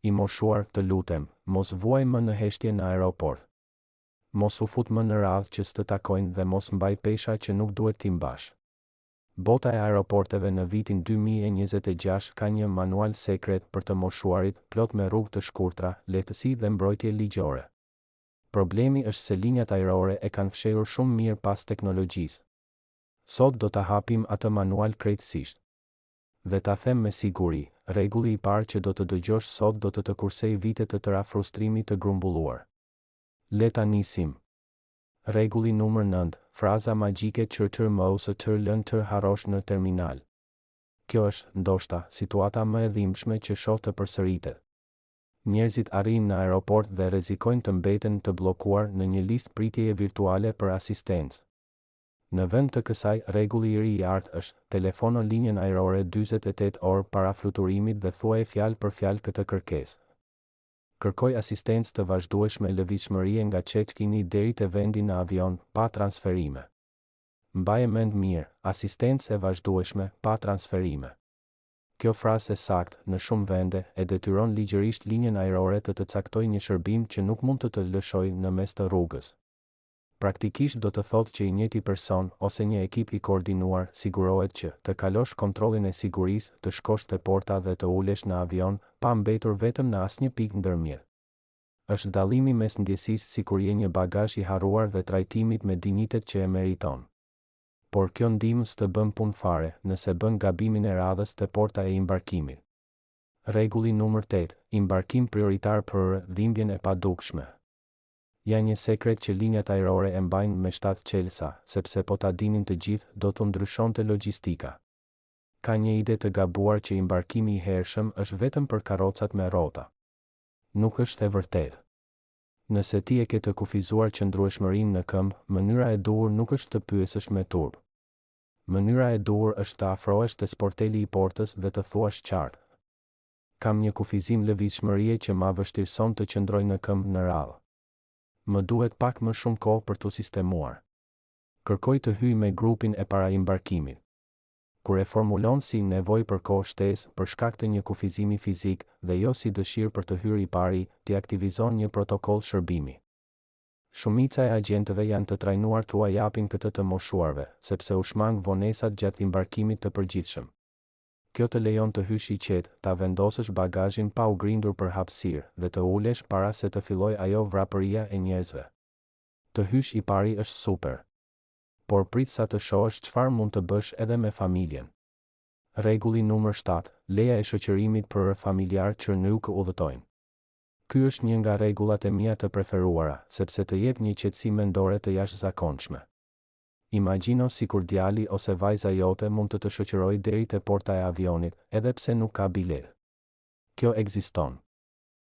I moshuar, të lutem, mos vuaj më në heshtje në aeroport. Mos u fut më në radhë që s'të takojnë dhe mos mbaj pesha që nuk duhet t'i mbash. Bota e aeroporteve në vitin 2026 ka një manual sekret për të moshuarit, plot me rrugë të shkurtra, lehtësi dhe mbrojtje ligjore. Problemi është se linjat ajrore e kanë fshehur shumë mirë pas teknologjisë. Sot do ta hapim atë manual krejtësisht. Dhe ta them me siguri, rregulli i parë që do të dëgjosh sot do të të kursejë vite të tëra frustrimi të grumbulluar. Le ta nisim. Rregulli numër 9, fraza magjike që të mos të lënë të harrosh në terminal. Kjo është, ndoshta, situata më e dhimbshme që shoh të përsëritet. Njerëzit arrijnë në aeroport dhe rrezikojnë të mbeten të bllokuar në një listë pritjeje virtuale për asistencë. Në vend të kësaj, rregulli i ri i artë është, telefono linjën ajrore 48 orë para fluturimit dhe thuaje fjalë për fjalë këtë kërkesë. Kërkoj asistencë të vazhdueshme lëvizshmërie nga check-in-i deri te vendi në avion, pa transferime. Mbaje mend mirë, asistencë e vazhdueshme, pa transferime. Kjo frazë e saktë, në shumë vende, e detyron ligjërisht linjën ajrore të të caktojë një shërbim që nuk mund të të lëshojë në mes të rrugës. Praktikisht do të thotë që i njëjti person, ose një ekip i koordinuar, sigurohet që, të kalosh kontrollin e sigurisë, të shkosh te porta dhe të ulesh në avion, pa mbetur vetëm në asnjë pikë ndërmjet. Është dallimi mes ndjesisë sikur je një bagazh i harruar dhe trajtimit me dinjitet që e meriton. Por kjo ndihmë s'të bën punë fare, nëse bën gabimin e radhës te porta e imbarkimit. Rregulli numër 8, Imbarkim prioritar për dhimbjen e padukshme. Ja një sekret që linjat ajrore e mbajnë me shtatë çelësa, sepse po ta dinin të gjithë, do t'u ndryshonte logjistika. Ka një ide të gabuar që imbarkimi i hershëm është vetëm për karrocat me rrota. Nuk është e vërtetë. Nëse ti e ke të kufizuar qëndrueshmërinë në këmbë, mënyra e duhur nuk është të pyesësh me turp. Mënyra e duhur është të afrohesh te sporteli i portës dhe të thuash qartë. Kam një kufizim lëvizshmërie që ma vështirëson të qëndroj në këmbë në radhë. Më duhet pak më shumë kohë për t'u sistemuar. Kërkoj të hyj me grupin e paraimbarkimit. Kur e formulon si nevojë për kohë shtesë për shkak të një kufizimi fizik dhe jo si dëshirë për të hyrë i pari, ti aktivizon një protokoll shërbimi. Shumica e agjentëve janë të trajnuar t'ua japin këtë të moshuarve, sepse u shmang vonesat gjatë imbarkimit të përgjithshëm. Kjo të lejon të hysh i qetë, ta vendosësh bagazhin pa u grindur për hapësirë, dhe të ulesh para se të fillojë ajo vrapëria e njerëzve. Të hysh i pari është super. Por prit sa të shohësh çfarë mund të bësh edhe me familjen. Rregulli numër 7, Leja e shoqërimit për familjarë që nuk udhëtojnë. Ky është një nga rregullat e mia të preferuara, sepse të jep një qetësi mendore të jashtëzakonshme. Imagjino sikur djali ose vajza jote mund të të shoqërojë deri te porta e avionit, edhe pse nuk ka biletë. Kjo ekziston.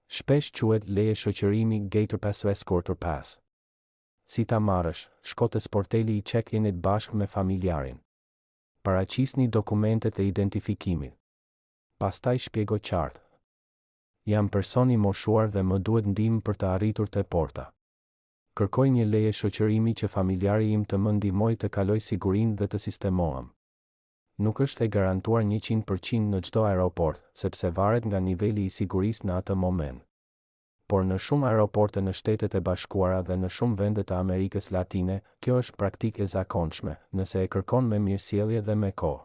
Shpesh quhet leje shoqërimi Gate Pass Escort Pass. Si ta marrësh, shko te sporteli i check-in-it bashkë me familjarin. Paraqisni dokumentet e identifikimit. Pastaj shpjego qartë. Jam person i moshuar dhe më duhet ndihmë për të arritur te porta. Kërkoj një leje shoqërimi që familjari im të më ndihmojë të kaloj sigurinë dhe të sistemohem. Nuk është e garantuar 100% në çdo aeroport, sepse varet nga niveli i sigurisë në atë moment. Por në shumë aeroporte në Shtetet e Bashkuara dhe në shumë vende të Amerikës Latine, kjo është praktikë e zakonshme, nëse e kërkon me mirësjellje dhe me kohë.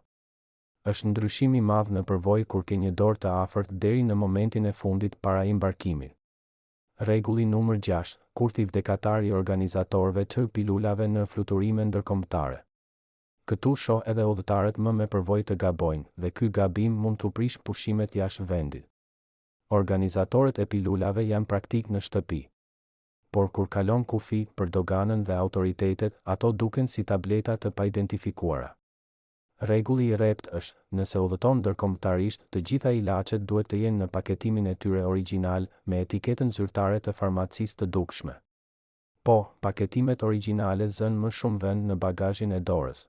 Është ndryshim i madh në përvojë kur ke një dorë të afërt deri në momentin e fundit para imbarkimit. Rregulli numër 6, Kurthi vdekatar i organizatorëve të pilulave në fluturime ndërkombëtare. Këtu shoh edhe udhëtarët më me përvojë të gabojnë, dhe ky gabim mund t'u prishë pushimet jashtë vendit. Organizatorët e pilulave janë praktikë në shtëpi. Por kur kalon kufi, për doganën dhe autoritetet, ato duken si tableta të paidentifikuara. Rregulli i rreptë është, nëse udhëton ndërkombëtarisht, të gjitha ilaçet duhet të jenë në paketimin e tyre origjinal, me etiketën zyrtare të farmacisë të dukshme. Po, paketimet origjinale zënë më shumë vend në bagazhin e dorës.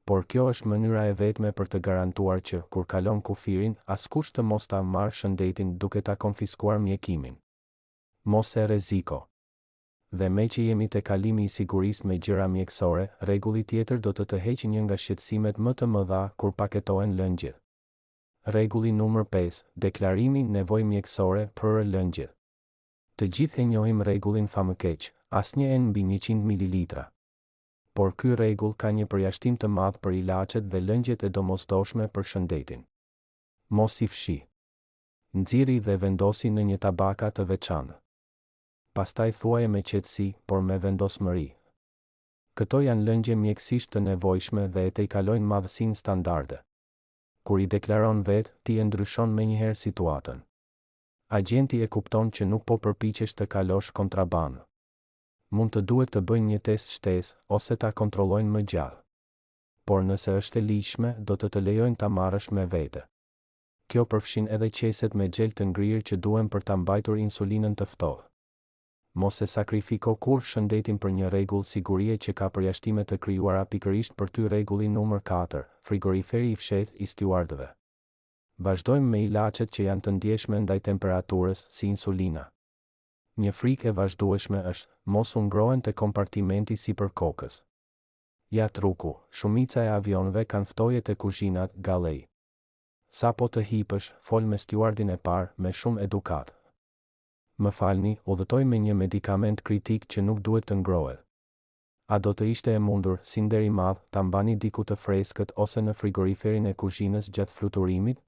Por kjo është mënyra e vetme për të garantuar që, kur kalon kufirin, askush të mos ta marrë shëndetin duke ta konfiskuar mjekimin. Mos e rreziko. Dhe meqë jemi te kalimi i sigurisë me gjëra mjekësore, rregulli tjetër do të të heqë një nga shqetësimet më të mëdha kur paketohen lëngjet. Rregulli numër 5, deklarimi nevojë mjekësore për lëngjet. Të gjithë e njohim rregullin famëkeq, asnjë enë mbi 100 mililitra. Por ky rregull ka një përjashtim të madh për ilaçet dhe lëngjet e domosdoshme për shëndetin. Mos i fshih. Nxirri dhe vendosi në një tabaka të veçantë. Pastaj thuaje me qetësi, por me vendosmëri. Këto janë lëngje mjekësisht të nevojshme dhe e tejkalojnë madhësinë standarde. Kur i deklaron vetë, ti e ndryshon menjëherë situatën. Agjenti e kupton që nuk po përpiqesh të kalosh kontrabandë. Mund të duhet të bëjnë një test shtesë, ose ta kontrollojnë më gjatë. Por nëse është e ligjshme, do të të lejojnë ta marrësh me vete. Kjo përfshin edhe qeset me xhel të ngrirë që duhen për ta mbajtur insulinën të ftohtë. Mos e sakrifiko kurrë shëndetin për një rregull sigurie që ka përjashtime të krijuara pikërisht për ty Rregulli numër 4, frigoriferi i fshehtë i stjuardëve. Vazhdojmë me ilaçet që janë të ndjeshme ndaj temperaturës, si insulina. Një frikë e vazhdueshme është, mos u ngrohen te kompartimenti sipër kokës. Ja truku, shumica e avionëve kanë ftohje te kuzhinat, galley. Sapo të hipësh, fol me stjuardin e parë, me shumë edukatë. Më falni, udhëtoj me një medikament kritik që nuk duhet të ngrohet. A do të ishte e mundur, si nder i madh, ta mbani diku të freskët ose në frigoriferin e kuzhinës gjatë fluturimit?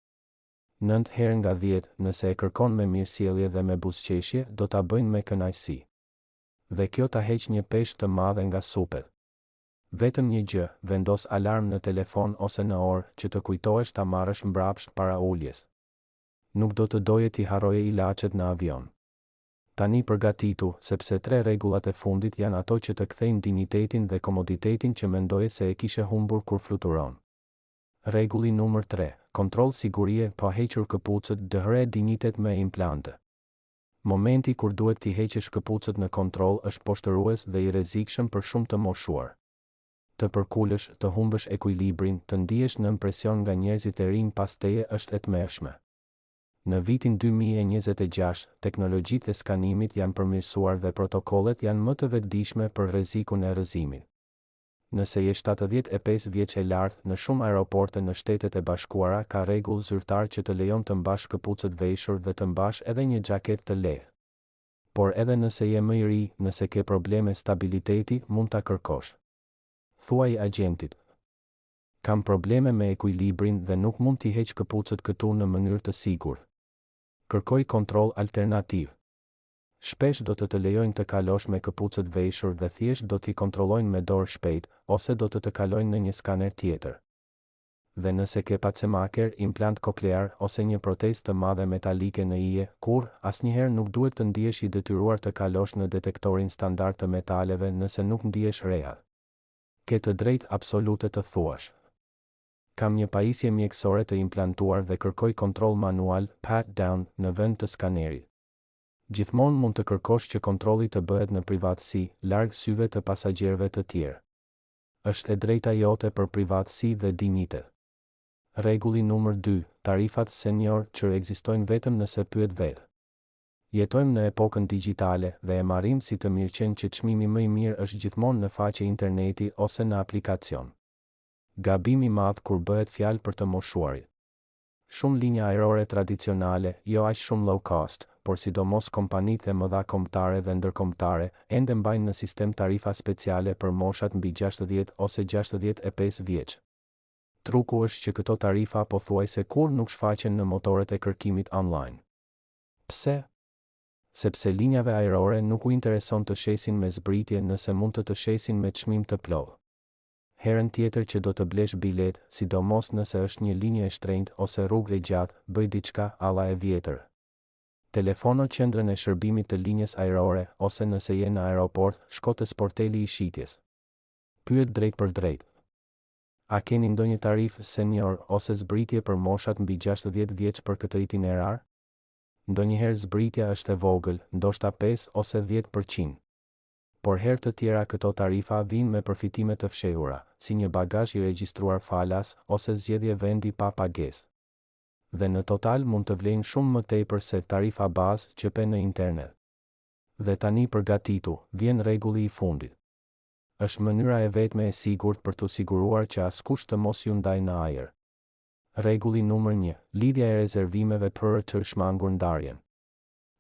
Nëntë herë nga 10, nëse e kërkon me mirësjellje dhe me buzëqeshje, do ta bëjnë me kënaqësi. Dhe kjo ta heq një peshë të madhe nga supet. Vetëm një gjë, vendos alarm në telefon ose në orë, që të kujtohesh ta marrësh mbrapsht para uljes. Nuk do të doje t'i harroje ilaçet në avion. Tani përgatitu, sepse tre rregullat e fundit janë ato që të kthejnë dinjitetin dhe komoditetin që mendoje se e kishe humbur kur fluturon. Rregulli numër 3, kontroll sigurie pa hequr këpucët dhr dinjitet me implante. Momenti kur duhet t'i heqësh këpucët në kontroll është poshtërues dhe i rrezikshëm për shumë të moshuar. Të përkulesh, të humbësh ekuilibrin, të ndihesh nën presion nga njerëzit e rinj pas teje është e tmerrshme. Në vitin 2026, teknologjitë e skanimit janë përmirësuar dhe protokollet janë më të vetëdijshme për rrezikun e rrëzimit. Nëse je 75 vjeç e lart, në shumë aeroporte në Shtetet e Bashkuara ka rregull zyrtar që të lejon të mbash këpucët veshur dhe të mbash edhe një xhaketë të lehtë. Por edhe nëse je më i ri, nëse ke probleme stabiliteti, mund ta kërkosh. Thuaji agjentit. Kam probleme me ekuilibrin dhe nuk mund t'i heq këpucët këtu në mënyrë të sigurt. Kërkoj kontroll alternativ. Shpesh do të të lejojnë të kalosh me këpucët veshur dhe thjesht do t'i kontrollojnë me dorë shpejt, ose do të të kalojnë në një skaner tjetër. Dhe nëse ke pacemaker, implant koklear ose një protezë të madhe metalike në ije, kurrë, asnjëherë nuk duhet të ndihesh i detyruar të kalosh në detektorin standard të metaleve nëse nuk ndihesh rehat. Ke të drejtë absolute të thuash. Kam një pajisje mjekësore të implantuar dhe kërkoj kontroll manual, pat down, në vend të skanerit. Gjithmonë mund të kërkosh që kontrolli të bëhet në privatësi, larg syve të pasagjerëve të tjerë. Është e drejta jote për privatësi dhe dinjitet. Rregulli numër 2, tarifat senior që ekzistojnë vetëm nëse pyet vetë. Jetojmë në epokën digjitale dhe e marrim si të mirëqenë që çmimi më i mirë është gjithmonë në faqe interneti ose në aplikacion. Gabim i madh kur bëhet fjalë për të moshuarit. Shumë linja ajrore tradicionale, jo aq shumë low cost, por sidomos kompanitë e mëdha kombëtare dhe ndërkombëtare, ende mbajnë në sistem tarifa speciale për moshat mbi 60 ose 65 vjeç. Truku është që këto tarifa pothuajse kurrë nuk shfaqen në motorët e kërkimit online. Pse? Sepse linjave ajrore nuk u intereson të shesin me zbritje nëse mund të të shesin me çmim të plotë. Herën tjetër që do të blesh biletë, sidomos nëse është një linjë e shtrenjtë ose rrugë e gjatë, bëj diçka alla e vjetër. Telefono qendrën e shërbimit të linjës ajrore ose nëse je në aeroport, shko te sporteli i shitjes. Pyet drejtpërdrejt. A keni ndonjë tarifë senior ose zbritje për moshat mbi 60 vjeç për këtë itinerar? Ndonjëherë zbritja është e vogël, ndoshta 5 ose 10%. Por herë të tjera këto tarifa vijnë me përfitime të fshehura, si një bagazh i regjistruar falas ose zgjedhje vendi pa pagesë. Dhe në total mund të vlejnë shumë më tepër se tarifa bazë që pe në internet. Dhe tani përgatitu, vjen rregulli i fundit. Është mënyra e vetme e sigurt për t'u siguruar që askush të mos ju ndajë në ajër. Rregulli numër një, Lidhja e rezervimeve për të shmangur ndarjen.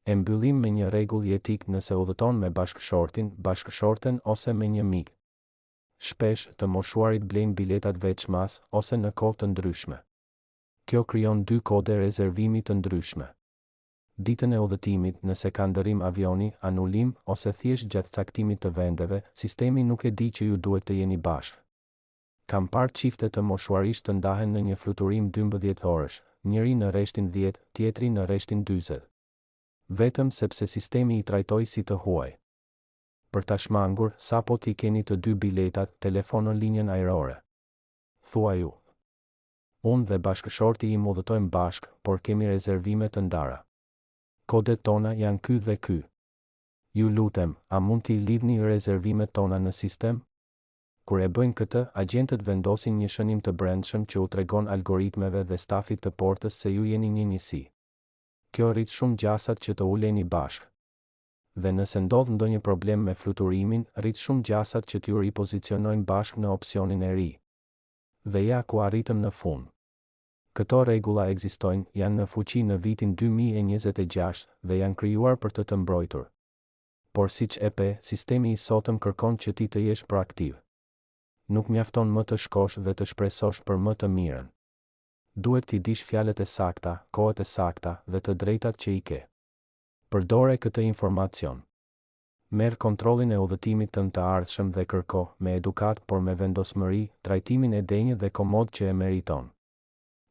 E mbyllim me një rregull jetik nëse udhëton me bashkëshortin, bashkëshorten ose me një mik. Shpesh, të moshuarit blejnë biletat veçmas, ose në kohë të ndryshme. Kjo krijon dy kode rezervimi të ndryshme. Ditën e udhëtimit, nëse ka ndërrim avioni, anulim, ose thjesht gjatë caktimit të vendeve, sistemi nuk e di që ju duhet të jeni bashkë. Kam parë çifte të moshuarish të ndahen në një fluturim 12 orësh, njëri në rreshtin 10, tjetri në rreshtin 40. Vetëm sepse sistemi i trajtoi si të huaj. Për ta shmangur, sapo t'i keni të dy biletat, telefono linjën ajrore. Thuaju. Unë dhe bashkëshorti im udhëtojmë bashkë, por kemi rezervime të ndara. Kodet tona janë ky dhe ky. Ju lutem, a mund t'i lidhni rezervimet tona në sistem? Kur e bëjnë këtë, agjentët vendosin një shënim të brendshëm që u tregon algoritmeve dhe stafit të portës se ju jeni një njësi. Kjo rrit shumë gjasat që të uleni bashkë. Dhe nëse ndodh ndonjë problem me fluturimin, rrit shumë gjasat që t'ju ripozicionojnë bashkë në opsionin e ri. Dhe ja ku arritëm në fund. Këto rregulla ekzistojnë, janë në fuqi në vitin 2026 dhe janë krijuar për të të mbrojtur. Por siç e pe, sistemi i sotëm kërkon që ti të jesh proaktiv. Nuk mjafton më të shkosh dhe të shpresosh për më të mirën. Duhet t'i dish fjalët e sakta, kohët e sakta, dhe të drejtat që i ke. Përdore këtë informacion. Merr kontrollin e udhëtimit tënd të ardhshëm dhe kërko, me edukatë por me vendosmëri, trajtimin e denjë dhe komod që e meriton.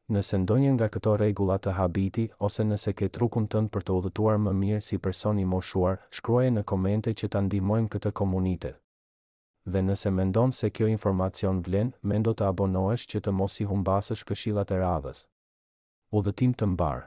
Nëse ndonjë nga këto rregulla të habiti, ose nëse ke trukun tënd për të udhëtuar më mirë si person i moshuar, shkruaje në komente që ta ndihmojmë këtë komunitet. Dhe nëse mendon se kjo informacion vlen, mendo të abonohesh që të mos i humbasësh këshillat e radhës. Udhëtim të mbarë.